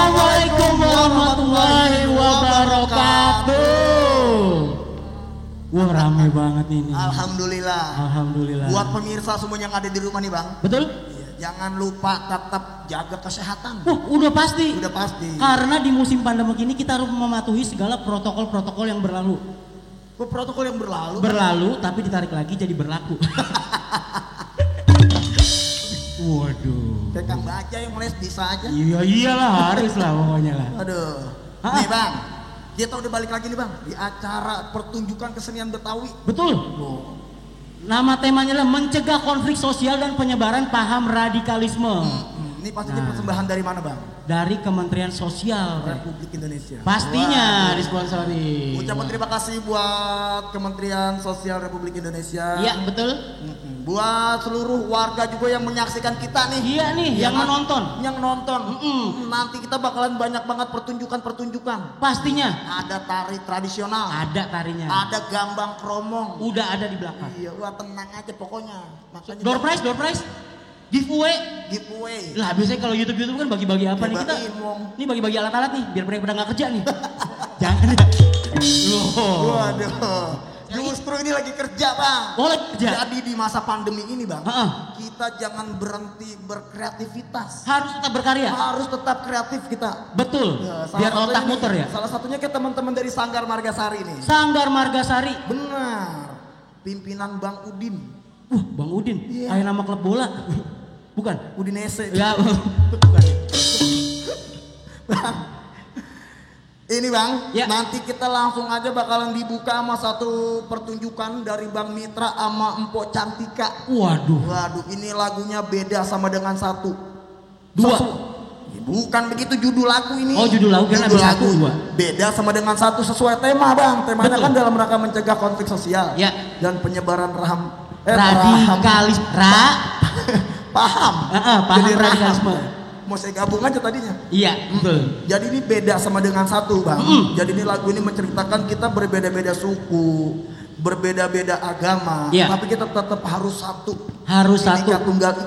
Assalamualaikum warahmatullahi wabarakatuh. Wah, rame banget ini. Alhamdulillah. Alhamdulillah. Buat pemirsa semua yang ada di rumah nih Bang. Betul? Jangan lupa tetap jaga kesehatan. Udah pasti. Udah pasti. Karena di musim pandemi ini kita harus mematuhi segala protokol-protokol yang berlalu. Protokol yang berlalu. Berlalu tapi ditarik lagi jadi berlaku. Waduh. Kang baca yang les bisa aja. Iya iyalah harus lah pokoknya lah. Aduh. Nih Bang, kita udah balik lagi nih Bang di acara pertunjukan kesenian Betawi. Betul. Nama temanya adalah mencegah konflik sosial dan penyebaran paham radikalisme. Ini pastinya persembahan dari mana Bang? Dari Kementerian Sosial Republik Indonesia. Pastinya disponsori. Ucapan terima kasih buat Kementerian Sosial Republik Indonesia. Iya betul. Buat seluruh warga juga yang menyaksikan kita nih. Iya nih, yang menonton. Yang nonton. Nanti kita bakalan banyak banget pertunjukan-pertunjukan. Pastinya. Ada tari tradisional. Ada tarinya. Ada gambang kromong. Udah ada di belakang. Iya, wah tenang aja pokoknya. Makanya Door prize. Giveaway. Lah biasanya kalau YouTube kan bagi-bagi apa nih kita? Ini bagi-bagi alat-alat nih, biar mereka pada nggak kerja nih. Jangan ya. Waduh. Justru ini lagi kerja Bang. Boleh kerja. Jadi di masa pandemi ini Bang, kita jangan berhenti berkreativitas. Harus tetap berkarya. Harus tetap kreatif kita. Betul. Ya, biar otak muter ya. Salah satunya ke teman-teman dari Sanggar Margasari nih. Sanggar Margasari. Benar. Pimpinan Bang Udin. Bang Udin. Kayak nama klub bola. Bukan? Udinese. Ya. Bukan. Bang. Ini Bang, ya. Nanti kita langsung aja bakalan dibuka sama satu pertunjukan dari Bang Mitra sama Empok Cantika. Waduh, ini lagunya beda sama dengan satu. Dua. Bukan begitu judul lagu ini. Oh judul lagu kan ada satu dua. Beda sama dengan satu sesuai tema Bang. Temanya kan dalam rangka mencegah konflik sosial. Ya. Dan penyebaran radikalis. Paham. Paham radikalisme. Mau saya gabung aja tadinya. Iya betul. Jadi ini beda sama dengan satu Bang. Jadi ini lagu ini menceritakan kita berbeda-beda suku, berbeda-beda agama, tapi kita tetap harus satu. Harus satu.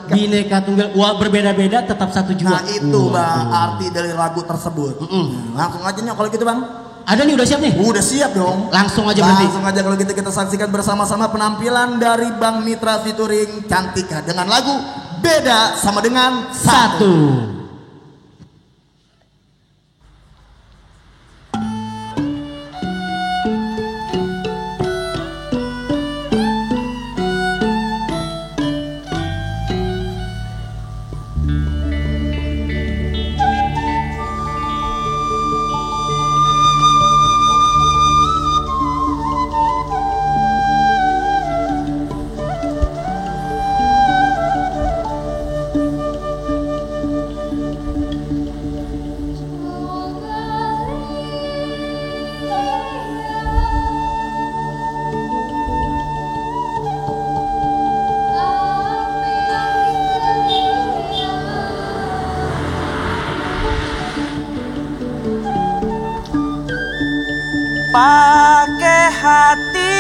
Bineka tunggal. Wah berbeda-beda tetap satu juga. Nah itu Bang arti dari lagu tersebut. Langsung aja nih kalau gitu Bang. Ada nih udah siap nih? Udah siap dong. Langsung aja berarti. Langsung aja kalau gitu kita saksikan bersama-sama penampilan dari Bang Mitra featuring Cantika dengan lagu Beda sama dengan Satu. Pakai hati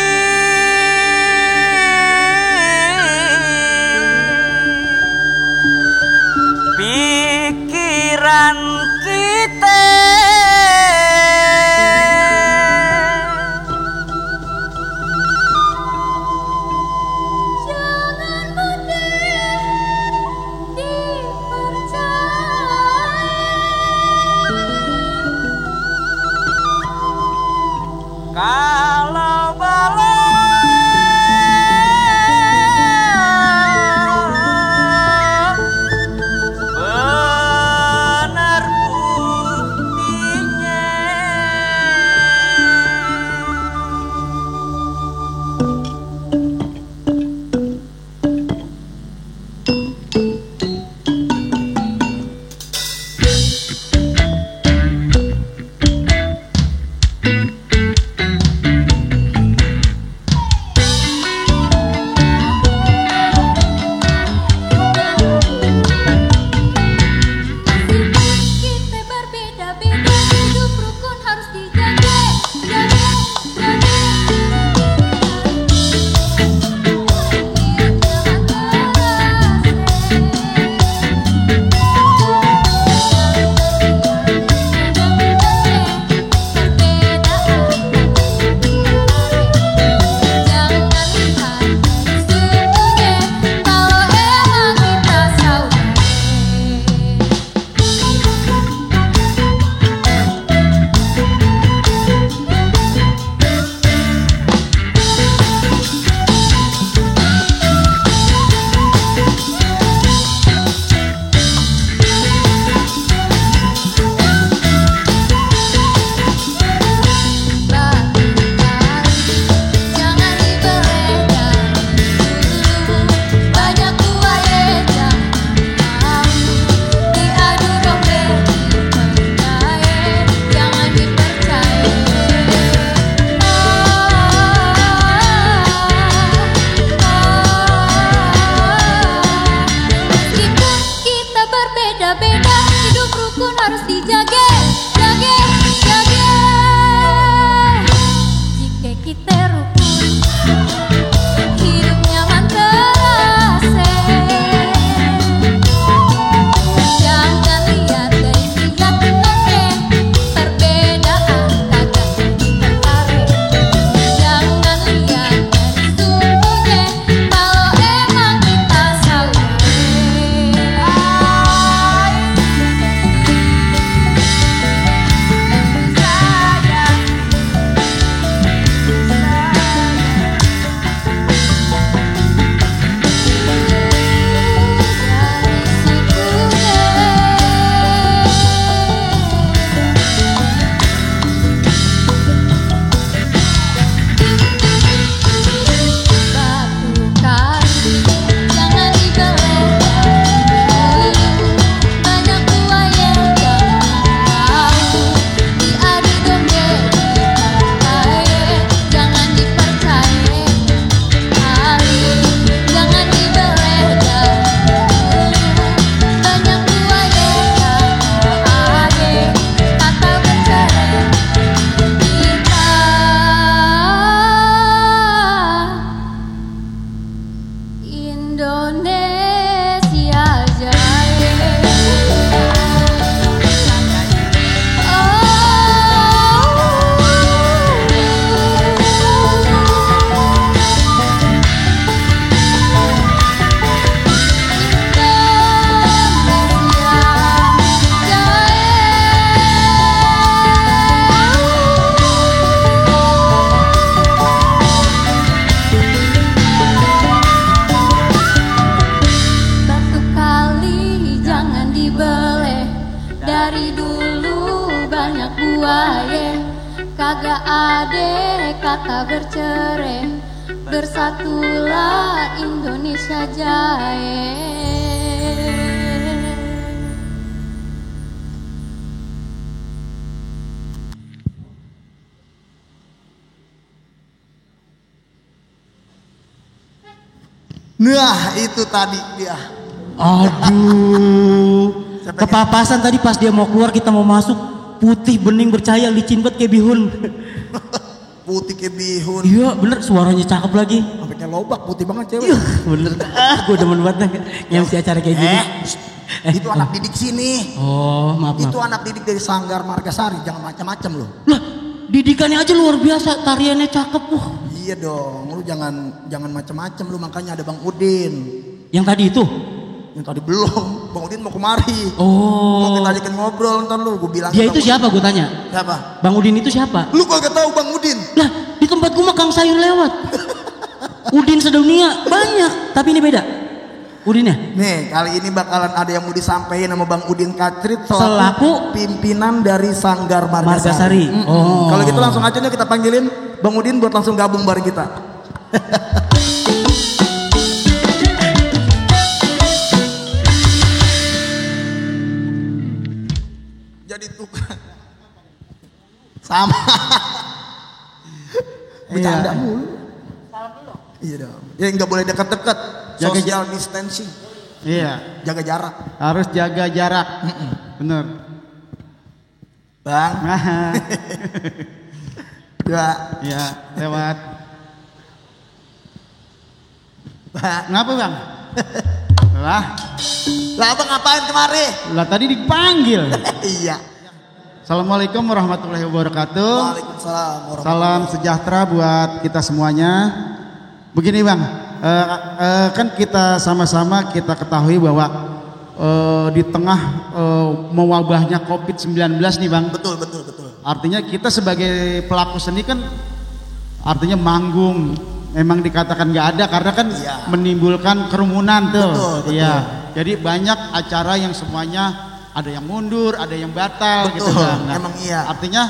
pikiran kita jangan mudah dipercaya. Kalau benar wae, kagak ada kata bercerai, bersatulah Indonesia Jaya. Nah itu tadi dia. Aduh, kepapasan tadi pas dia mau keluar kita mau masuk, putih bening bercahaya licin banget kayak bihun. Putih kayak bihun. Iya bener, suaranya cakep lagi. Sampai kayak lobak, putih banget cewek. Bener, gue demen banget nge-MC acara kayak gini. Itu anak didik sini. Oh maaf. Itu anak didik dari Sanggar Margasari, jangan macam-macam loh. Lah, didikannya aja luar biasa, tariannya cakep. Iya dong, lu jangan macam-macam lu, makanya ada Bang Udin. Yang tadi itu? Yang tadi belum, Bang Udin mau kemari. Oh. Mau kita ajakin ngobrol ntar lu, gue bilang. Dia itu siapa gue tanya? Siapa? Bang Udin itu siapa? Lu kagak tahu Bang Udin? Lah, di tempat gue mah Kang Sayur lewat. Udin sedunia banyak, tapi ini beda. Udinnya? Nih, kali ini bakalan ada yang mau disampaikan sama Bang Udin Katrit selaku pimpinan dari Sanggar Margasari. Margasari. Oh. Kalau gitu langsung aja nih kita panggilin Bang Udin buat langsung gabung bareng kita. Jadi tukang sama. Bercanda mulu. Iya dong. Ya nggak boleh dekat-dekat. Social distancing. Iya. Jaga jarak. Harus jaga jarak. Bener. Bang. Ya. Iya. Lewat. Bang. Ngapa bang? Lah. Lah abang ngapain kemari? Lah tadi dipanggil. Iya. Assalamualaikum warahmatullahi wabarakatuh. Waalaikumsalam. Salam sejahtera buat kita semuanya. Begini bang, kan kita sama-sama kita ketahui bahwa di tengah mewabahnya COVID-19 nih bang. Betul. Artinya kita sebagai pelaku seni kan artinya manggung memang dikatakan nggak ada karena kan menimbulkan kerumunan tuh. Betul. Iya. Jadi banyak acara yang semuanya ada yang mundur, ada yang batal gitu kan. Nah, emang iya. Artinya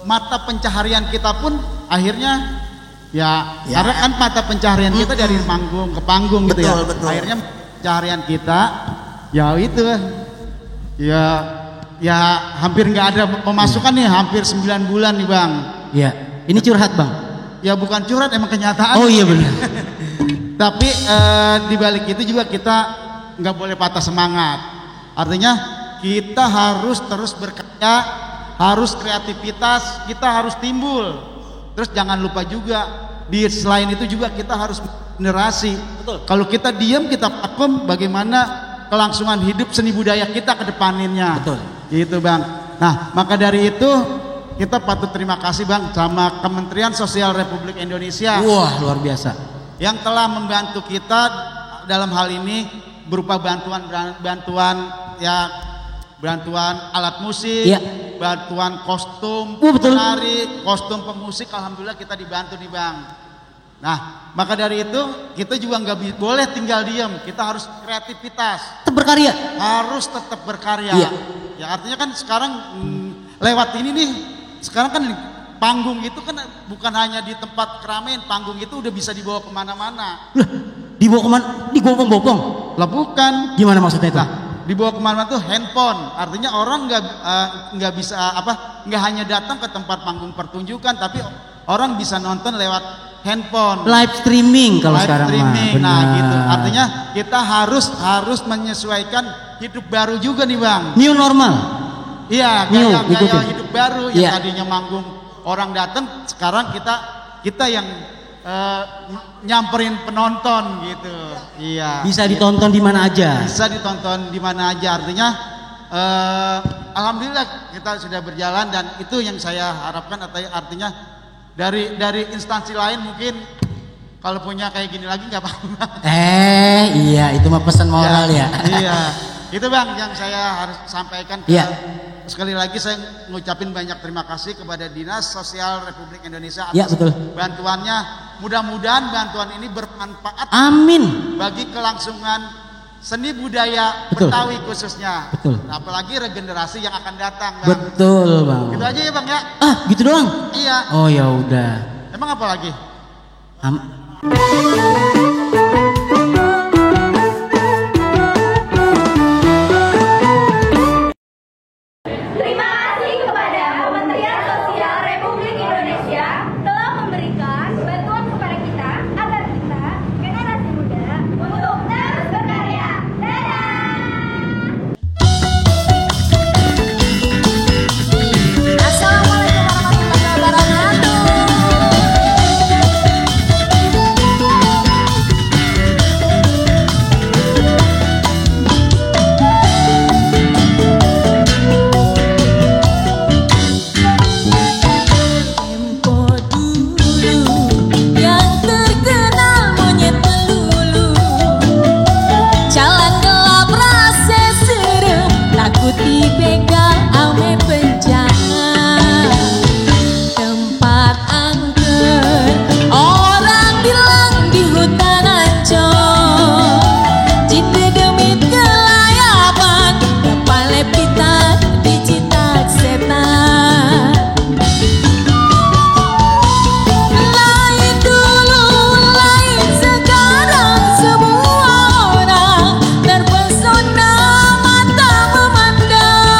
mata pencaharian kita pun akhirnya karena kan mata pencaharian kita dari manggung ke panggung gitu ya. Betul. Akhirnya pencaharian kita ya itu ya hampir nggak ada pemasukan nih, hampir 9 bulan nih bang. Iya. Ini curhat bang? Ya bukan curhat, emang kenyataan. Oh iya benar. Tapi di balik itu juga kita nggak boleh patah semangat. Artinya kita harus terus berkarya, harus kreativitas, kita harus timbul. Terus jangan lupa juga selain itu juga kita harus generasi. Betul. Kalau kita diam, kita vakum, bagaimana kelangsungan hidup seni budaya kita ke depannya. Betul. Gitu bang. Nah maka dari itu kita patut terima kasih bang sama Kementerian Sosial Republik Indonesia. Wah luar biasa. Yang telah membantu kita dalam hal ini berupa bantuan alat musik, bantuan kostum, penari, kostum pemusik, alhamdulillah kita dibantu nih bang. Nah maka dari itu kita juga nggak boleh tinggal diam, kita harus kreativitas, tetap berkarya, harus tetap berkarya. Ya artinya kan sekarang lewat ini nih, sekarang kan panggung itu kan bukan hanya di tempat keramaian, panggung itu udah bisa dibawa kemana-mana. Dibawa kemana? Digopong-gopong? Lah bukan. Gimana maksudnya itu? Nah, dibawa kemana-mana tuh handphone. Artinya orang nggak bisa nggak hanya datang ke tempat panggung pertunjukan, tapi orang bisa nonton lewat handphone. Live streaming kalau sekarang streaming. Mah. Nah gitu. Artinya kita harus menyesuaikan hidup baru juga nih bang. New normal. Iya, gaya hidup baru yang tadinya manggung orang datang, sekarang kita yang nyamperin penonton gitu. Iya. Bisa ditonton di mana aja. Bisa ditonton di mana aja. Artinya alhamdulillah kita sudah berjalan, dan itu yang saya harapkan. Artinya dari instansi lain mungkin kalau punya kayak gini lagi nggak apa-apa. Iya itu mah pesan moral ya. Iya. Itu bang yang saya harus sampaikan. Sekali lagi saya ngucapin banyak terima kasih kepada Dinas Sosial Republik Indonesia atas bantuannya. Mudah-mudahan bantuan ini bermanfaat. Amin. Bagi kelangsungan seni budaya Betul. Betawi khususnya. Betul. Apalagi regenerasi yang akan datang, Bang. Betul, Bang. Gitu aja ya, Bang ya. Ah, gitu doang? Iya. Oh ya udah. Emang apa lagi? Terima kasih kepada Kementerian Sosial Republik Indonesia telah memberikan bantuan kepada kita agar kita, generasi muda, untuk terus berkarya. Dadah! Assalamualaikum warahmatullahi Tempo dulu yang terkenal monyet melulu, jalan gelap rasa serem, takut dibegal ame penjahat. Tempat angker orang bilang di hutan Ancol, jika demi kelayapan kepala pita dicitak setan. Lain dulu, lain sekarang, semua orang terpesona mata memandang,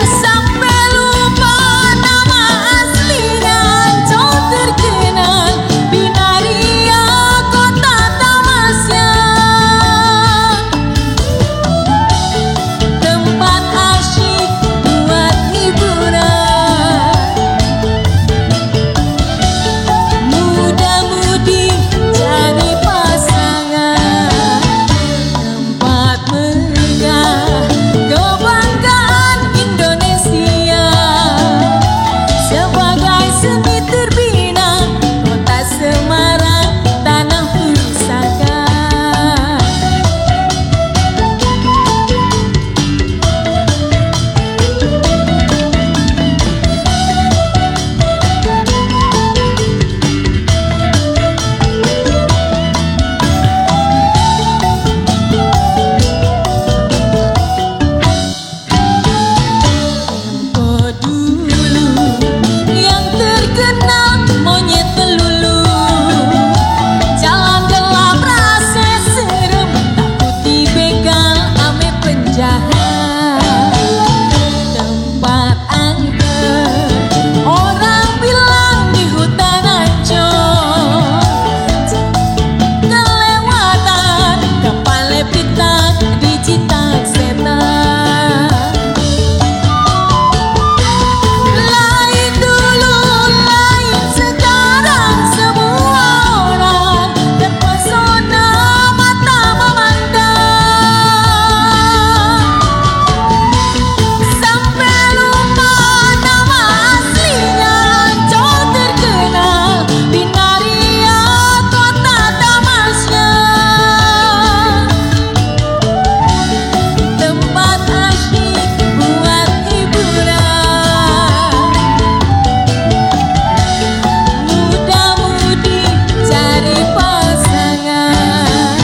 sampai lupa nama aslinya. Ancol terkenal binaria kota tamasya, tempat asyik buat hiburan. Muda-mudi cari pasangan, tempat megah kebanggaan Indonesia. Sebagai seni terbina kota Semarang, tanah pusaka. Tempo dulu yang terkenal monyet melulu, jalan gelap rasa serem, takut dibegal ame penjahat. Tempat angker orang bilang di hutan Ancol, kelewatan kepala pita dicitak setan. Lain dulu, lain sekarang, semua orang terpesona mata memandang, sampai lupa nama aslinya. Ancol terkenal binaria kota tamasya, tempat asyik buat hiburan. Muda-mudi cari pasangan,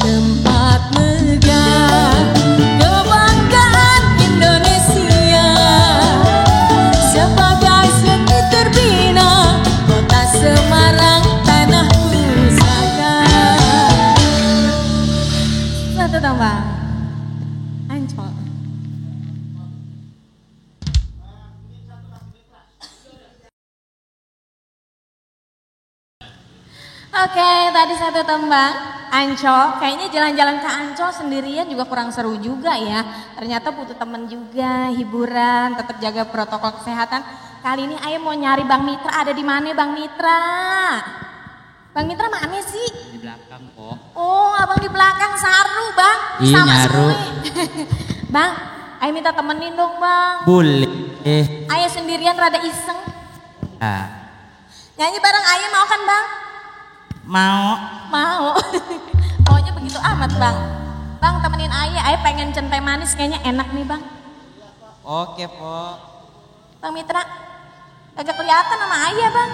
tempat megah kebanggaan Indonesia. Sebagai seni terbina kota Semarang, tanah pusaka. Satu tambah Ancol. Oke, tadi satu tembang Ancol. Kayaknya jalan-jalan ke Ancol sendirian juga kurang seru juga ya. Ternyata butuh temen juga, hiburan, tetap jaga protokol kesehatan. Kali ini Ayah mau nyari Bang Mitra. Ada di mana Bang Mitra? Bang Mitra mana sih? Di belakang kok. Oh, abang di belakang saru Bang. Iya, Sama nyaru. semua. Bang, Ayah minta temenin dong Bang. Boleh. Ayah sendirian rada iseng. Ah, Nyanyi bareng Ayah mau kan Bang? mau. Mau. Maunya begitu amat Bang. Bang temenin Ayah pengen centai manis kayaknya enak nih Bang. Oke, Po. Bang Mitra, kagak kelihatan sama Ayah Bang.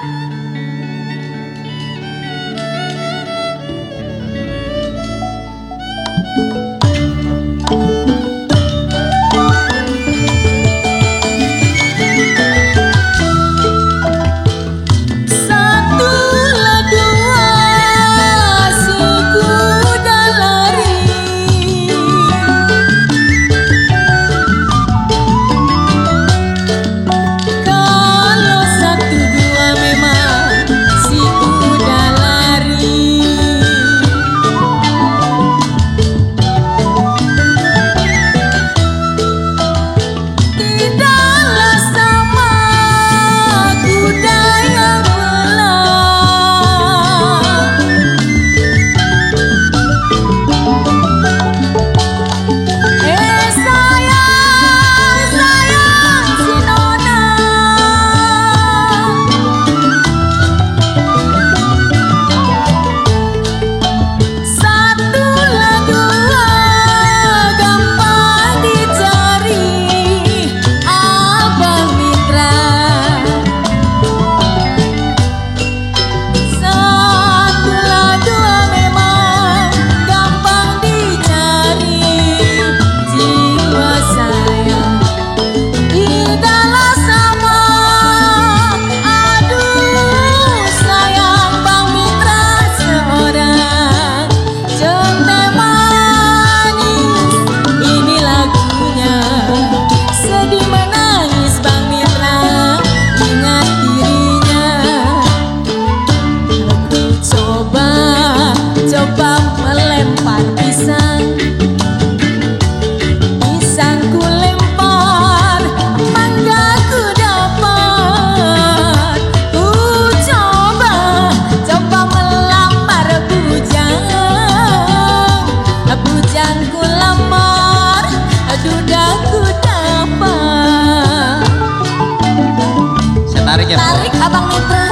Bang Mitra.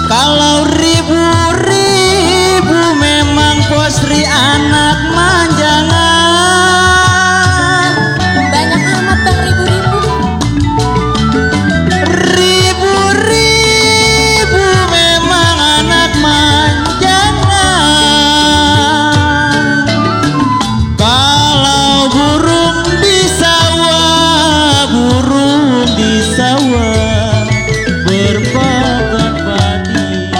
Kalau ribu-ribu memang posri anak manjangan. Banyak amat Bang ribu-ribu. Ribu-ribu memang anak manjangan. Kalau burung di sawah berpakan padi.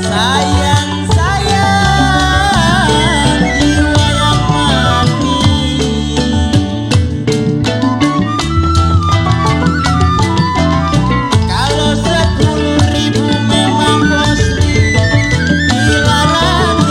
Sayang jiwa yang mati. Kalau 10.000 memang posri dilarang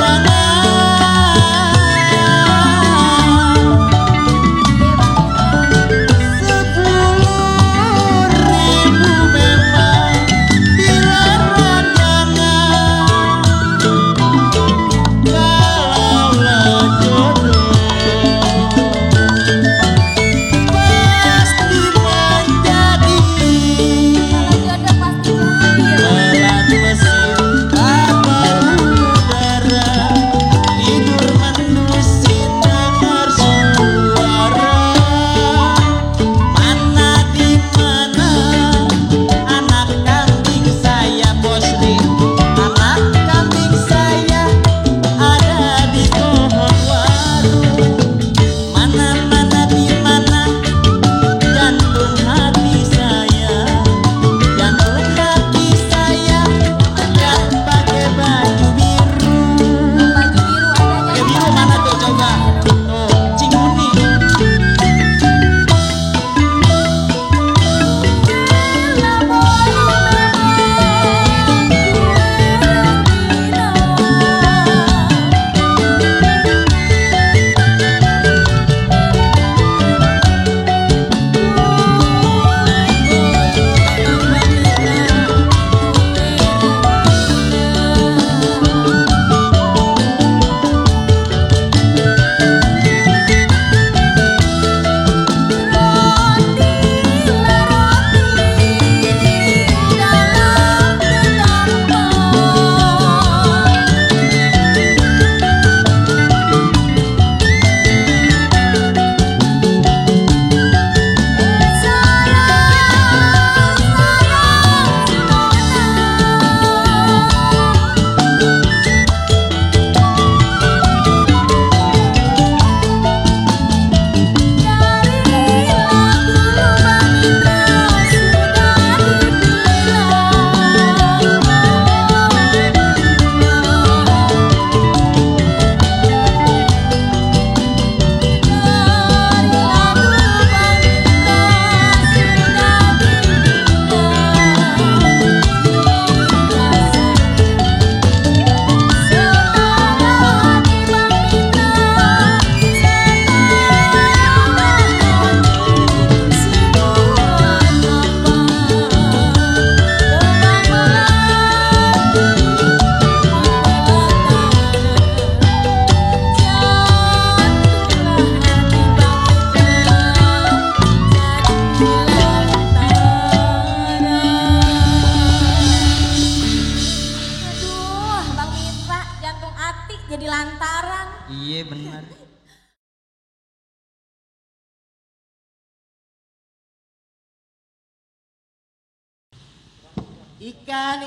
Ikan.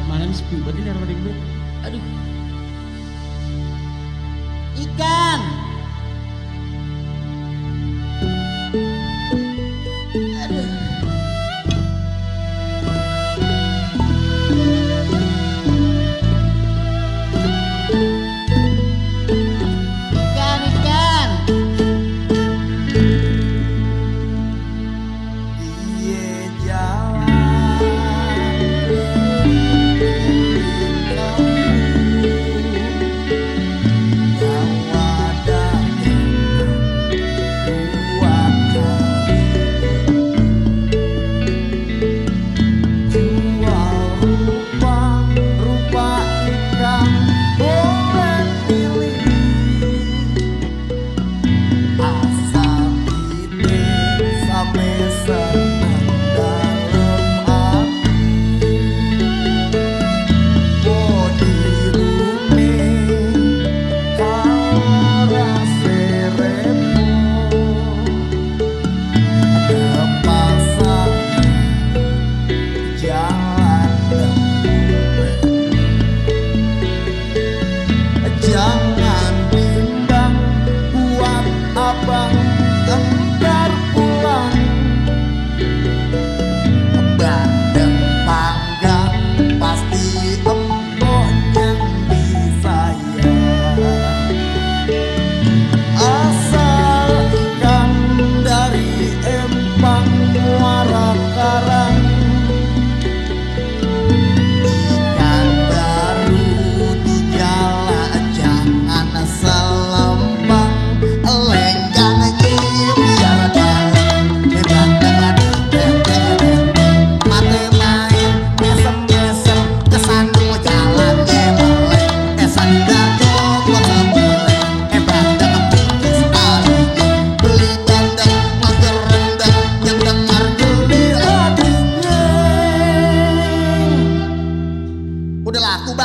Mana nih sepi banget ini orang gue. Aduh. Ikan. Aduh. Wadah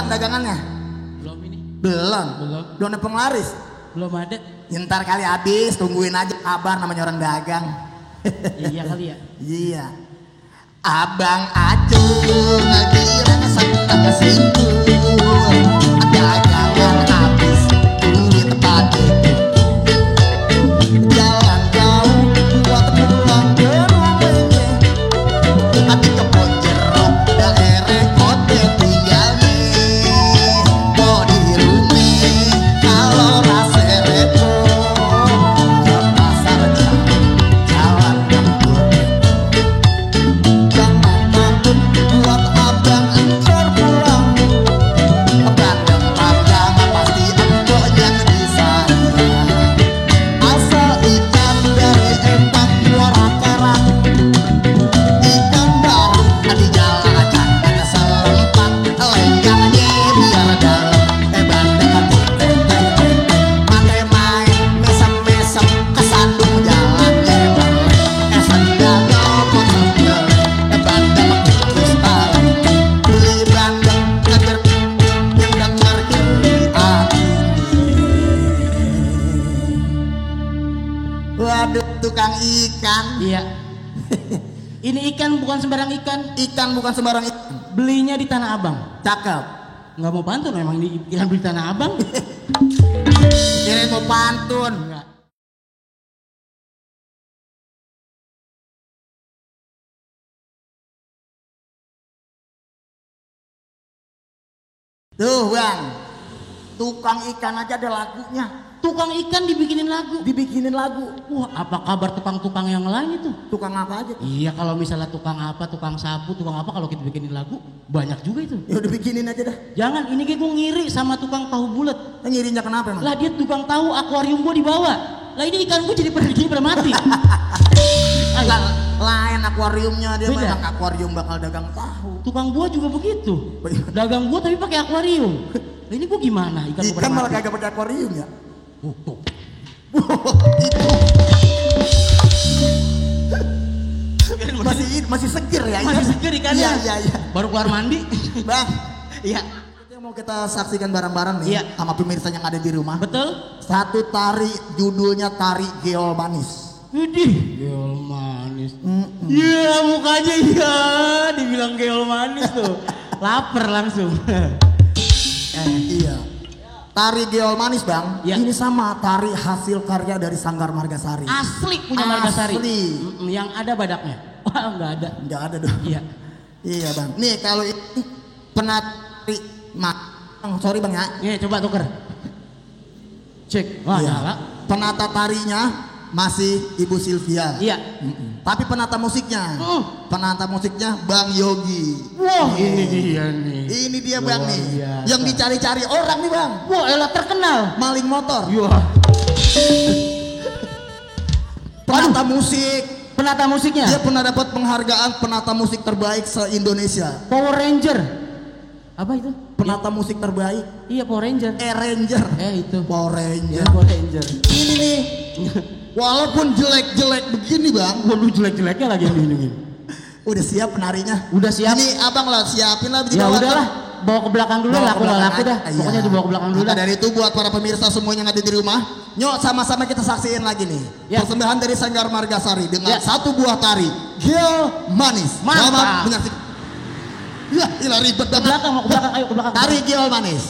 bang dagangannya? Belum ini. Belum. Belum ada penglaris. Belum ada. Ntar kali habis, tungguin aja kabar namanya orang dagang. Iya kali ya. Iya. Abang Acung lagi rasa ke situ. Dagangan habis, duit tadi. Jalan jauh buat pulang ke rumahnya. Hati kebon jeruk daerah kota tinggalnya. Mau di rumah kalau rasa repo. Ke pasar jalan gembur. Jangan takut buat abang antar pulang. Bandeng-bandeng pasti engkau yang disayang. Asal ikan dari empang muara karang. Ikan baru di jalan akan ada selempang. Lenggangnya biar dalam. Bandeng teng-teng-teng. Mate main mesem-mesem kesandung jalan meleng. Sendal nyopot sendal. Bandeng terus talang. Beli bandeng agar yang denger kiri hati. Waduh, tukang ikan. Iya. Ini ikan bukan sembarang ikan. Ikan bukan sembarang ikan. Belinya di Tanah Abang. Cakep. Nggak mau pantun memang ini ikan beli di Tanah Abang. Kirain mau pantun. Enggak. Tuh bang, tukang ikan aja ada lagunya. Tukang ikan dibikinin lagu. Dibikinin lagu. Wah, apa kabar tukang-tukang yang lain itu? Tukang apa aja? Iya, kalau misalnya tukang apa, tukang sapu, tukang apa, kalau kita bikinin lagu, banyak juga itu. Ya udah bikinin aja dah. Jangan, ini kayak gue ngiri sama tukang tahu bulat. Ngirinya kenapa emang? Lah dia tukang tahu, akuarium gue dibawa. Lah ini ikan gue jadi pada mati. Lah, lain akuariumnya dia Beda. memang akuarium bakal dagang tahu. Tukang buah juga begitu. Dagang buah tapi pakai akuarium. Lah ini gue gimana? Ikan gue Ikan pada malah mati. kagak pakai akuarium ya? Tuh. Masih seger ya? Masih seger ikannya. Iya. Baru keluar mandi. Bang, Iya. itu yang mau kita saksikan bareng-bareng nih Iya. sama pemirsa yang ada di rumah. Betul? Satu tari judulnya tari geol manis. Widih, geol manis. Iya, mukanya iya, dibilang geol manis tuh. Laper langsung. Iya. Tari geol manis bang, Iya. ini sama tari hasil karya dari Sanggar Margasari. Asli punya Margasari. Asli. Yang ada badaknya. Wah, enggak ada. Nggak ada dong. Iya. Iya bang. Nih kalau ini penari sorry bang ya. Nih, coba tuker. Cek. Wah, Iya. nyala. Penata tarinya masih Ibu Sylvia. Iya. Tapi penata musiknya, Bang Yogi. Wah, ini dia nih. Ini dia Luar bang nih, biasa. yang dicari-cari orang nih bang. Wah, elah terkenal. Maling motor. Wah. Penata musik. Penata musiknya. Dia pernah dapat penghargaan penata musik terbaik se-Indonesia. Power Ranger. Apa itu? Penata musik terbaik. Iya, Power Ranger. Ranger. Itu. Power Iya, Ranger. Power Ranger. Ini nih. Walaupun jelek-jelek begini bang, Waduh, jelek-jeleknya lagi yang dilindungin. udah siap penarinya. Udah siap. Ini abang lah siapin lah. Ya udahlah, bawa ke belakang dulu, Bawa ke laku lah belakang laku dah. aja. Pokoknya Iya. dibawa ke belakang dulu Maka dah. dari itu buat para pemirsa semuanya yang ada di rumah, nyok sama-sama kita saksiin lagi nih. Ya. Persembahan dari Sanggar Margasari dengan Ya. satu buah tari, Geol Manis. Mantap. Selamat menyaksikan. Ya, ilah ribet Ke banget. belakang, mau ke belakang, ayo ke belakang. Tari Geol Manis.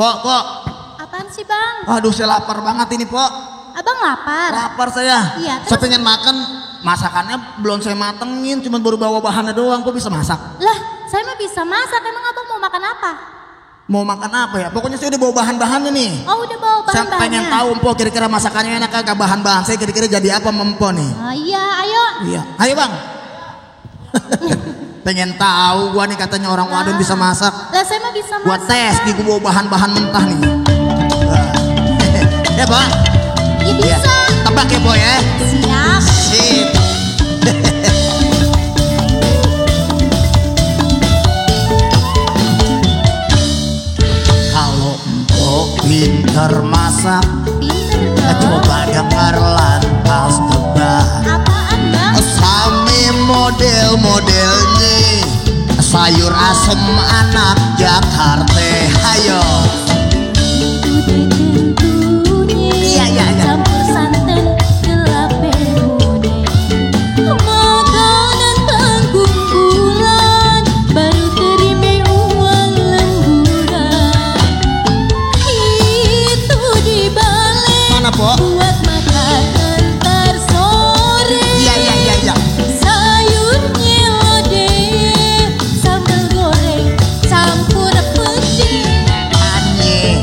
Pok. Apaan sih bang? Aduh saya lapar banget ini Pok. Abang lapar? Lapar saya. Iya, Saya pengen makan, masakannya belum saya matengin, cuma baru bawa bahannya doang. Kok bisa masak? Lah, saya mah bisa masak. Emang abang mau makan apa? Mau makan apa ya? Pokoknya saya udah bawa bahan-bahannya nih. Oh udah bawa Saya bahan-bahannya. pengen tahu Empok kira-kira masakannya enak kagak, bahan-bahan saya kira-kira jadi apa Empok nih. Oh iya, ayo. Iya, ayo bang. Pengen tahu gua nih katanya orang Wadon bisa masak. Lah saya mah bisa Gua masak. tes nih, gua bawa bahan-bahan mentah nih. Ya Pak? Ya bisa. Tebak ya Boy ya? Siap. Sip. Kalau Empok pinter masak, Pinter dong. coba denger lantas tebak. Apaan bang? Sami model-modelnya sayur asem anak Jakarta. Ayo. Iya. Campur santan kelape muda. Makanan tanggung bulan baru terima uang lemburan. Itu dibalik Mana Pok? buat makan ntar sore. Iya. Sayurnya lodeh, sambal goreng campur putih. Anye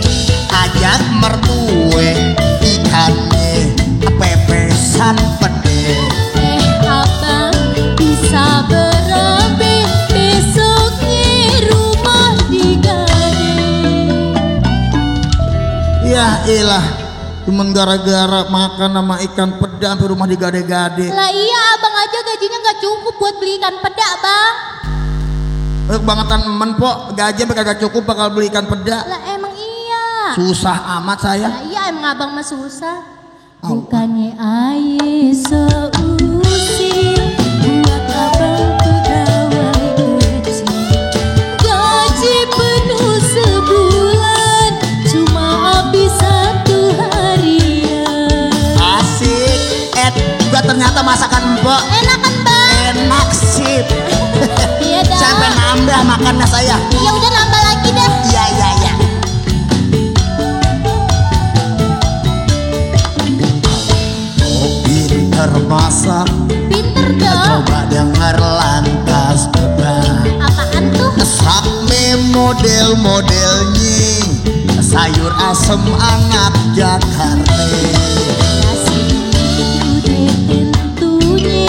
ajak mertue ikannya pepesan pede. Abang bisa berabe besoknya rumah digade. Ya ilah, cuman gara-gara makan sama ikan peda sampai rumah digade-gade. Lah iya abang aja gajinya nggak cukup buat beli ikan peda bang. Kebangetan emen Pok, gaji sampai kagak cukup bakal beli ikan peda. Lah emang iya. Susah amat saya. Lah iya emang abang mah susah. Bukannya aye seusir buat abang pegawai kecil. Gaji penuh sebulan cuma habis satu harian. Asik. Juga ternyata masakan Empok Enak kan bang? enak sip. Iya dah. Sampai nambah makannya saya. Ya udah nambah lagi dah. Iya. Oh pinter masak, Pinter dong. coba denger lantas tebak. Apaan tuh? Sami model-modelnya sayur asem anak Jakarta. Nasi udah tentunya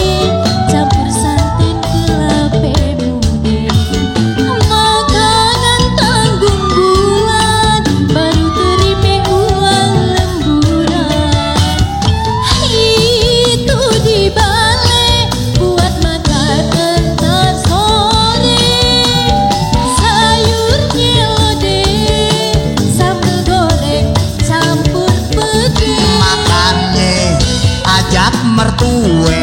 campur santan kelape muda. Makanan tanggung bulan baru terima uang lemburan. Itu dibalik buat makan ntar sore. Sayurnya lodeh, sambal goreng campur putih. Makannya ajak mertue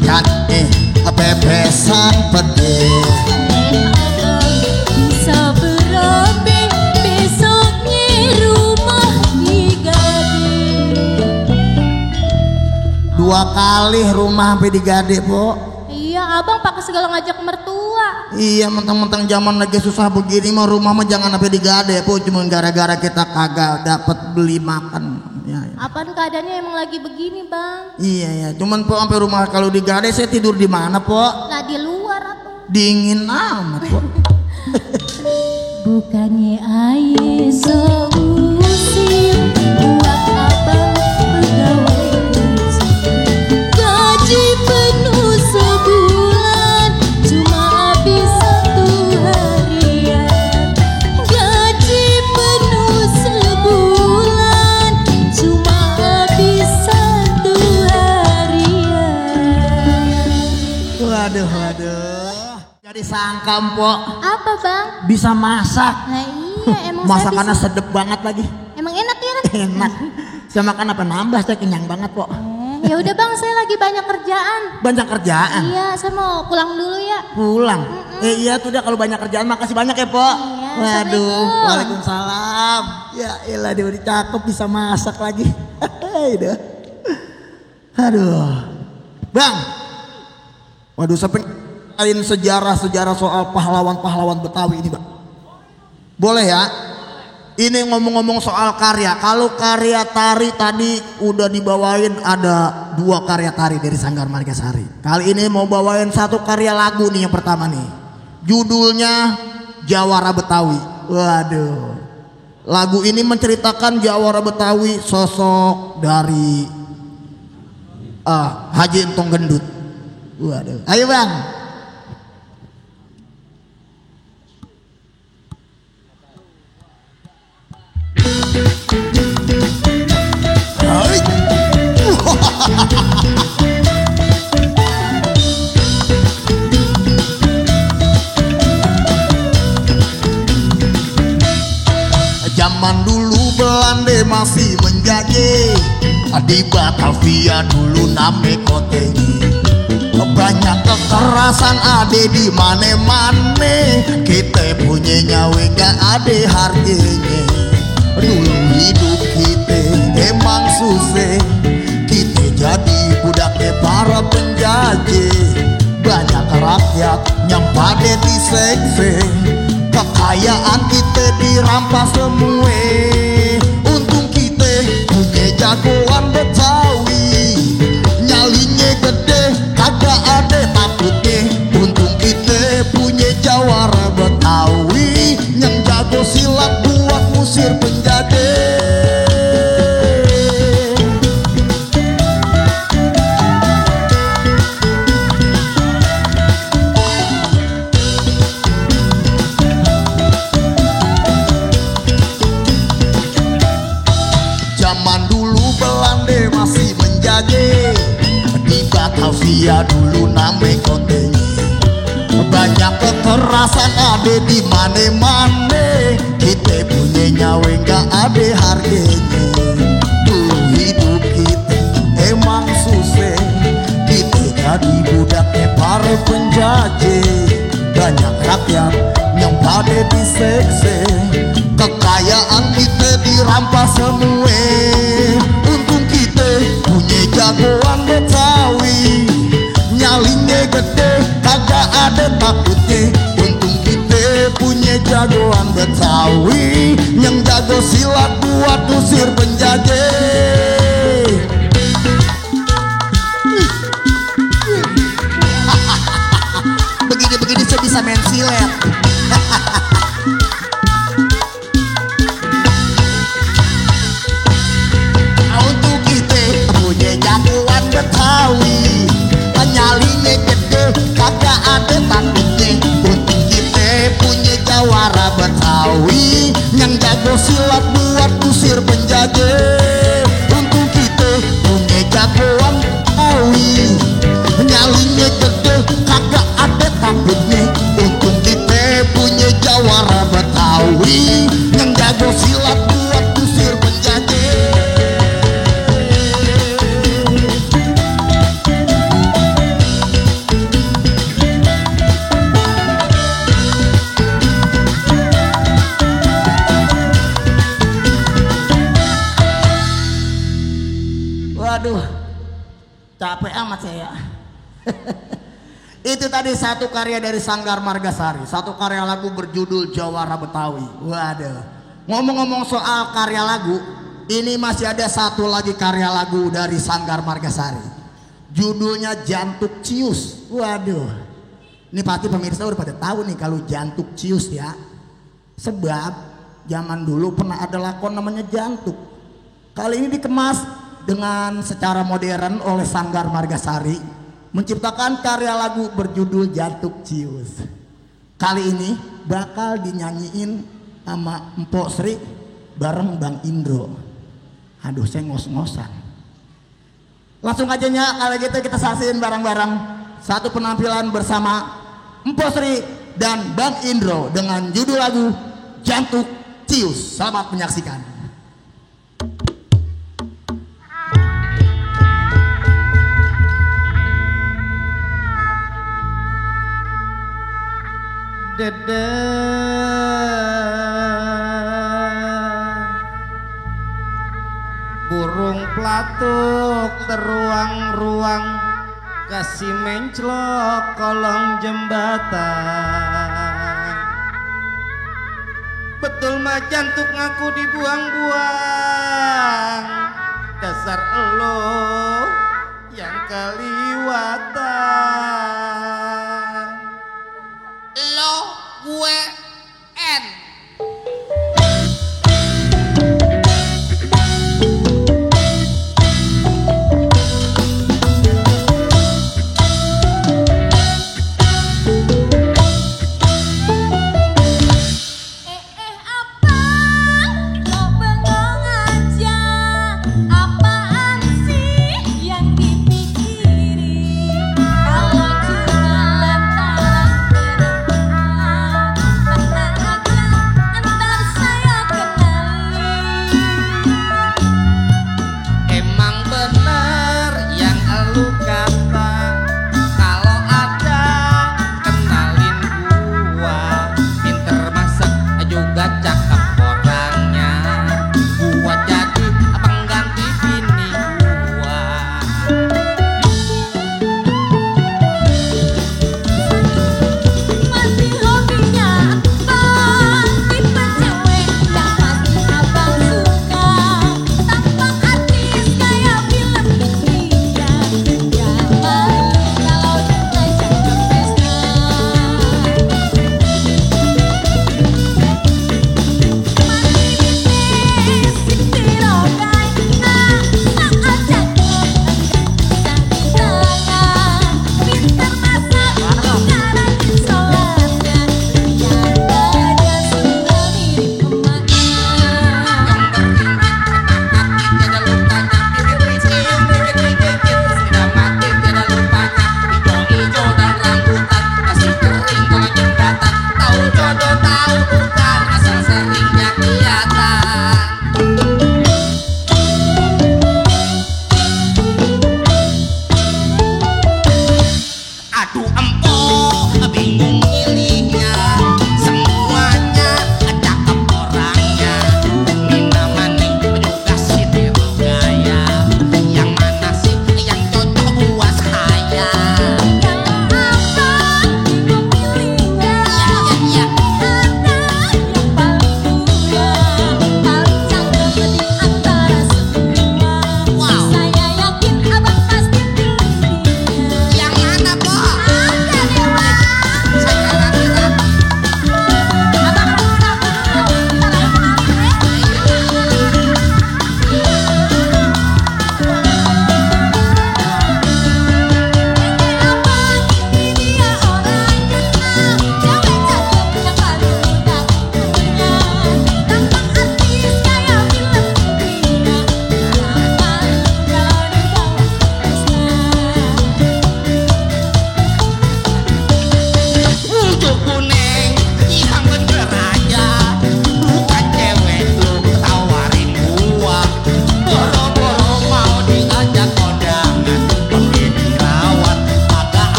ikannya pepesan pede. Abang bisa berabe besoknya rumah digade. 2 kali rumah sampai digade Pok. Iya abang pakai segala ngajak mertua. Iya mentang-mentang zaman lagi susah begini mah rumah mah jangan sampai digade Pok, cuma gara-gara kita kagak dapat beli makan. Ya. Apaan keadaannya emang lagi begini bang? Iya, cuman Pok sampai rumah kalau digade saya tidur di mana Pok? Lah di luar atuh. Dingin amat Pok. Bukannya aye seusir buat abang pegawai kecil. Gaji penuh sebulan cuma habis satu harian. Gaji penuh sebulan cuma habis satu harian. Waduh. Jadi sangka Pok Apa bang? bisa masak. Nah iya emang Masakannya saya bisa. sedep banget lagi. Emang enak ya kan? Enak. Saya makan apa nambah, saya kenyang banget Pok. Ya udah bang, saya lagi banyak kerjaan. Banyak kerjaan. Iya, saya mau pulang dulu ya. Pulang. Iya tuh dah kalau banyak kerjaan makasih banyak ya Pok. Iya, Waduh, Assalamualaikum. waalaikumsalam. Ya elah dia udah cakep bisa masak lagi. Dah. Aduh. Bang. Waduh sampai ngalahin sejarah-sejarah soal pahlawan-pahlawan Betawi ini Bang. Boleh ya? Ini ngomong-ngomong soal karya, kalau karya tari tadi udah dibawain, ada 2 karya tari dari Sanggar Margasari. Kali ini mau bawain 1 karya lagu nih yang pertama nih. Judulnya Jawara Betawi. Waduh. Lagu ini menceritakan Jawara Betawi, sosok dari Haji Entong Gendut. Waduh. Ayo Bang. Zaman dulu Belanda masih menjajah, di Batavia dulu name kotengi. Banyak kekerasan ada di mane-mane, kita punya nyawa gak ada harganya. Dulu hidup kita emang susah, kita jadi budaknya para penjajah. Banyak rakyat yang pada disekse, kekayaan kita dirampas semua. Untung kita punya jagoan Betawi, nyalinya gede kagak ada takutnya. Untung kita punya Jawara Betawi, yang jago silat buat musir penjajah. Zaman dulu Belanda masih menjajah, di Batavia dulu name kotengi. Banyak kekerasan ada di mane-mane, kita punya nyawa gak ada harganya. Dulu hidup kita emang susah, kita jadi budaknya para penjajah. Banyak rakyat yang pada disekse, kekayaan kita dirampas semua. Untung kita punya jagoan Betawi, nyalinya gede kagak ada takutnya. Untung kita punya jagoan Betawi, yang jago silat buat usir penjajah. Begini-begini saya bisa main silet. Untuk kita punya jagoan Betawi, nyalinya gede kagak ada takutnya. Untung kita punya Jawara Betawi, yang jago silat buat usir penjajah. Untung kita punya jagoan Betawi, nyalinya gede kagak ada takutnya. Untung kita punya Jawara Betawi, yang jago silat buat usir penjajah. Waduh, capek amat saya. Itu tadi 1 karya dari Sanggar Margasari, 1 karya lagu berjudul Jawara Betawi. Waduh. Ngomong-ngomong soal karya lagu, ini masih ada 1 lagi karya lagu dari Sanggar Margasari. Judulnya Jantuk Cius. Waduh. Ini pasti pemirsa udah pada tahu nih kalau Jantuk Cius ya. Sebab zaman dulu pernah ada lakon namanya Jantuk. Kali ini dikemas dengan secara modern oleh Sanggar Margasari, menciptakan karya lagu berjudul Jantuk Cius. Kali ini bakal dinyanyiin sama Mpok Sri bareng Bang Indro. Aduh, saya ngos-ngosan. Langsung aja nya, kalau gitu kita saksiin bareng-bareng 1 penampilan bersama Mpok Sri dan Bang Indro dengan judul lagu Jantuk Cius. Selamat menyaksikan. Burung pelatuk teruang-ruang, kasih menclok kolong jembatan. betul mah jantung aku dibuang-buang. Dasar elo yang keliwatan. Lo gue N.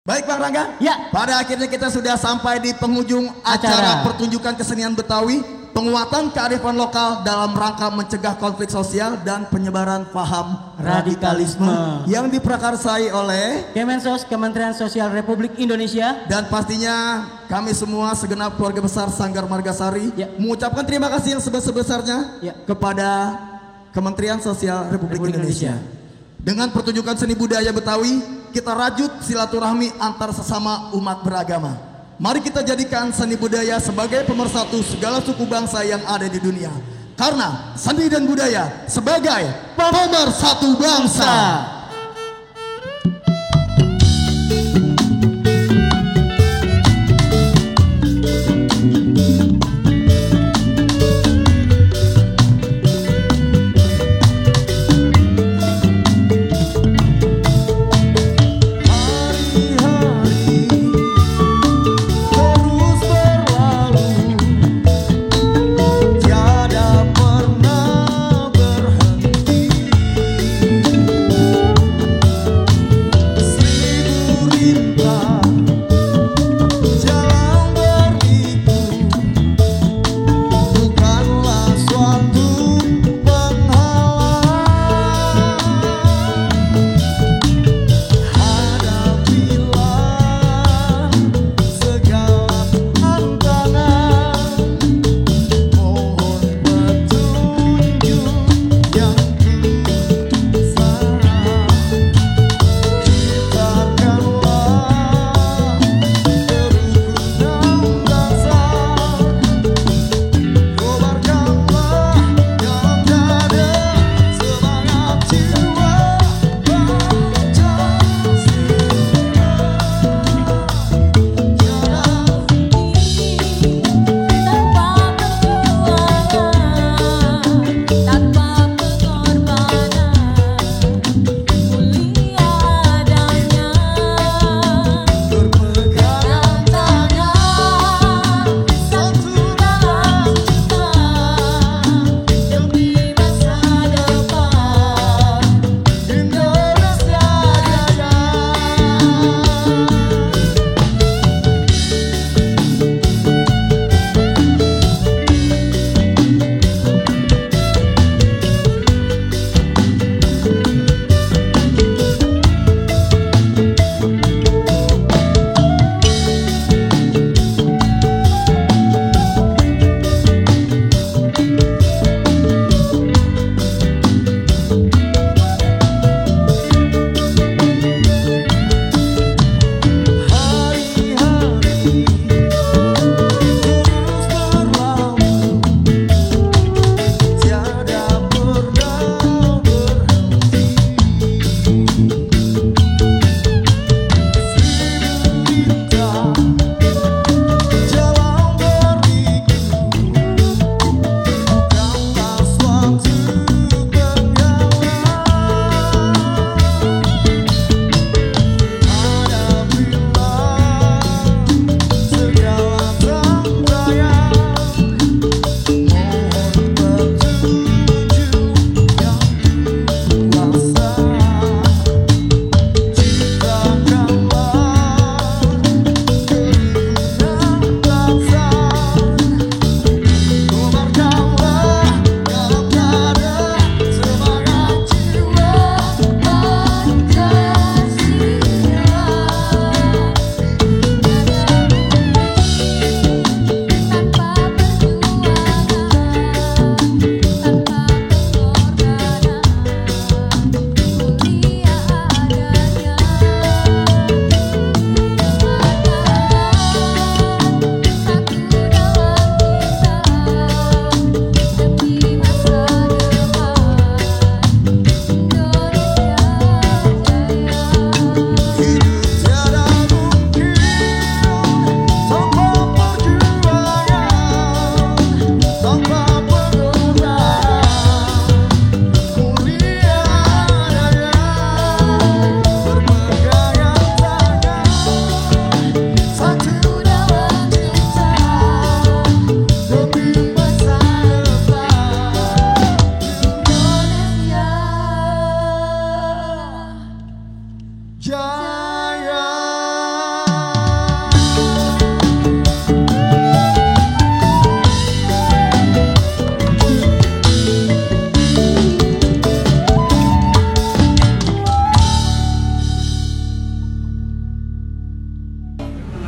Baik Bang Rangga, ya. Pada akhirnya kita sudah sampai di penghujung acara pertunjukan kesenian Betawi, penguatan kearifan lokal dalam rangka mencegah konflik sosial dan penyebaran paham radikalisme yang diprakarsai oleh Kemensos, Kementerian Sosial Republik Indonesia, dan pastinya kami semua segenap keluarga besar Sanggar Margasari mengucapkan terima kasih yang sebesar-besarnya kepada Kementerian Sosial Republik Indonesia. Dengan pertunjukan seni budaya Betawi, kita rajut silaturahmi antar sesama umat beragama. Mari kita jadikan seni budaya sebagai pemersatu segala suku bangsa yang ada di dunia. Karena seni dan budaya sebagai pemersatu bangsa. Hari-hari terus berlalu.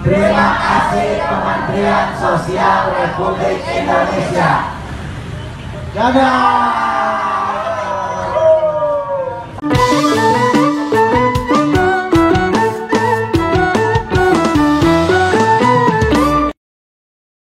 Terima kasih Kementerian Sosial Republik Indonesia. Dadah.